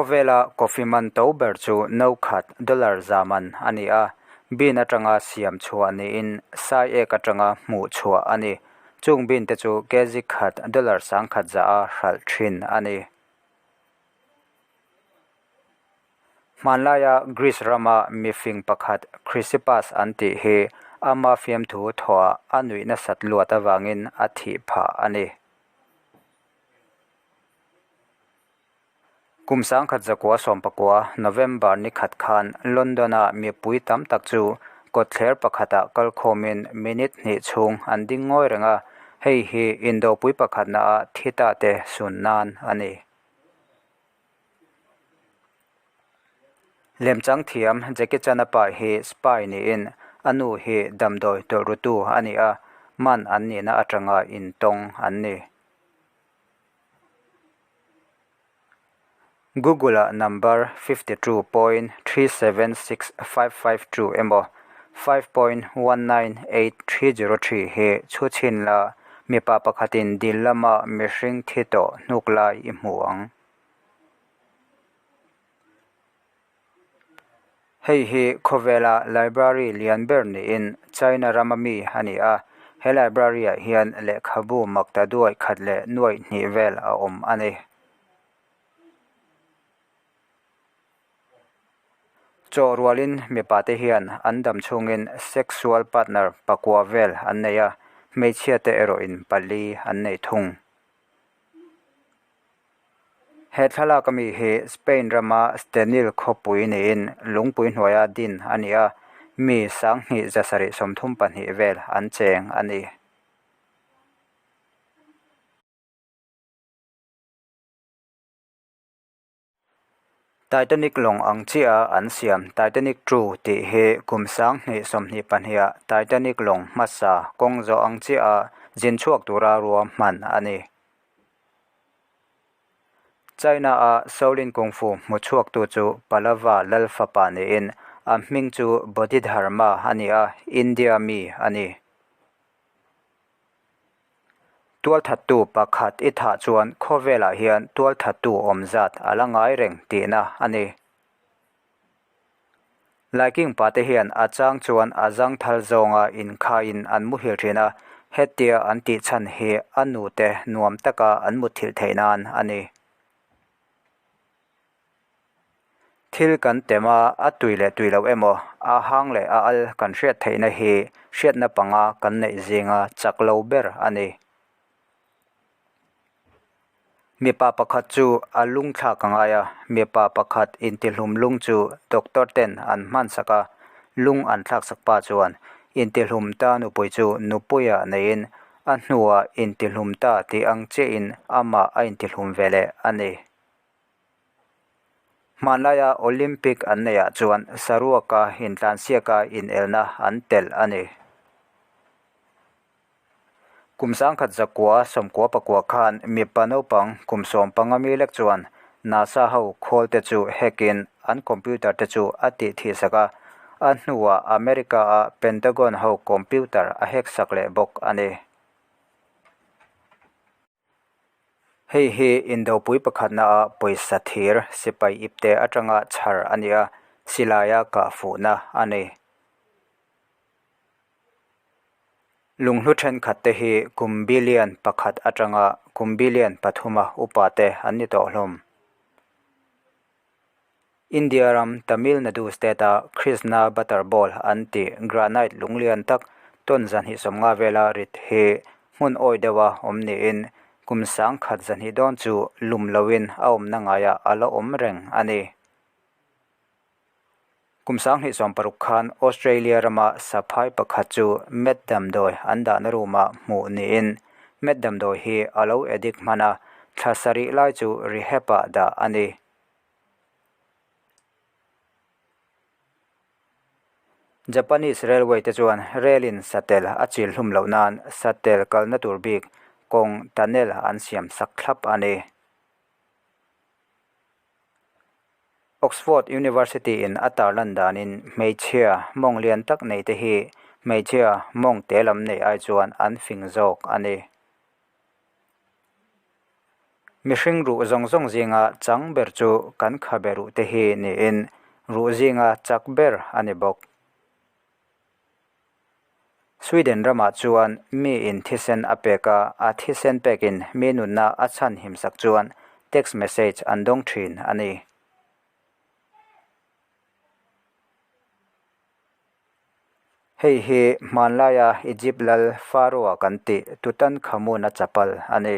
Khawvela coffee man to ber chu no khat dollar za man a ni a, bean atanga siam chhuah niin sai ek atanga hmuh chhuah a ni. Chung bean te chu kg khat dollar 10,000 za a hralh thin a ni. Hmanlaia Greece rama mifing pakhat Chrysippus an tih hi ama fiamthu thawhah a nuih nasat luat avangin a thih phah a ni. Kum 1919 November ni khat khan London-a mipui tam tak chu kawtthler pakhatah kalkhawmin minute hnih chhung an ding ngawi reng a, hei hi indopui pakhatnaah thi ta te sun nan a ni. Lemchang thiam Jackie Chan-a pa hi spy niin a nu hi damdawi tawlhrutu a ni a, man an nihna atanga intawng an ni. Google-ah number 52.376552 emaw 5.198303 hi chhu chhin la, mipa pakhatin dil lama mihring thi tawh hnuk lai i hmu ang. Hei hi khawvela library lian ber niin China rama mi a ni a, he library ah hian lehkhabu makta duai khat leh nuaih hnih vel a awm a ni. Chaw rualin mipa te hian an dam chhungin sexual partner pakua vel an nei a, hmeichhia te erawhin pali an nei thung. He thlalak ami hi Spain rama Stenil khawpui niin lungpui hnuaia din a ni a, mi 2732 vel an cheng a ni. Titanic lawng ang chiah a an siam Titanic 2 tih hi kum 2022 ah Titanic lawng hmasa kawng zawh ang chiah a zin chhuak tura ruahman a ni. China-a Shaolin Kung Fu hmu chhuaktu chu Pallava lal fapa niin a hming chu Bodhidharma a ni a, India mi a ni. Tualthattu pakhat i thah chuan khawvelah hian tualthattu awm zat a la ngai reng tihna a ni. Laiking pate hian a chang chuan a zangthal zawnga inkhaiin an muhil thin a, hetia an tih chhan hi a nute nuam taka an mutthilh theih nan a ni. Thil kan tem a, a tui leh tui loh emaw, a hang leh a al kan hriat theihna hi hriatna panga kan neih zinga chak lo ber a ni. Mipa pakhat chu a lung thlak a ngai a, mipa pakhat intihlum lung chu doctor ten an hman sak a, lung an thlak sak pa chuan intihlum ta nupui chu nupuia neiin a hnuah intihlum ta tih ang chiahin amah a intihlum ve leh a ni. Hmanlaia Olympic an neihah chuan saruaka intlansiaka inelna an telh a ni. Kum 1994 khan mipa naupang kum 15 mi lek chuan NASA ho khawl te chu hack-in an computer te chu a tih thih sak a, a hnuah America-a Pentagon ho computer a hack sak leh bawk a ni. Hei hi indopui pakhatna-a pawisa thir sipai ipte atanga chhar a ni a, silaia kah fuhna a ni. Lunghlu thenkhat te hi kum billion pakhat atanga kum billion pathuma upa te an ni tawh hlawm. India ram Tamil Nadu state-a Krishna Butter Ball an tih granite lunglian tak ton 250 vela rit hi hmun awi deuha awm niin kum 1100 dawn chu lum loin a awmna ngaiah a la awm reng a ni. Kum 2016 khan Australia rama saphai pakhat chu meth damdawi an dahna room-ah hmuh niin meth damdawi hi a lo addict hman a, thla sarih lai chu rehab-ah dah a ni. Japanese railway te chuan rail in satel a chil hlum loh nan satel kalna tur bik kawng tunnel an siam sak thlap a ni. Oxford University in a tarlan danin hmeichhia mawng lian tak nei te hi hmeichhia mawng te lam nei ai chuan an fing zawk a ni. Mihring ruh zawng zawng zinga chang ber chu kan khabe ruh te hi niin ruh zinga chak ber a ni bawk. Sweden ramah chuan mi in thisen a pek a, a thisen pekin mi nunna a chhan himsak chuan text message an dawng thin a ni. Hei hi hmanlaia Egypt lal Pharaoh-a kan tih Tutankhamun-a chapal a ni.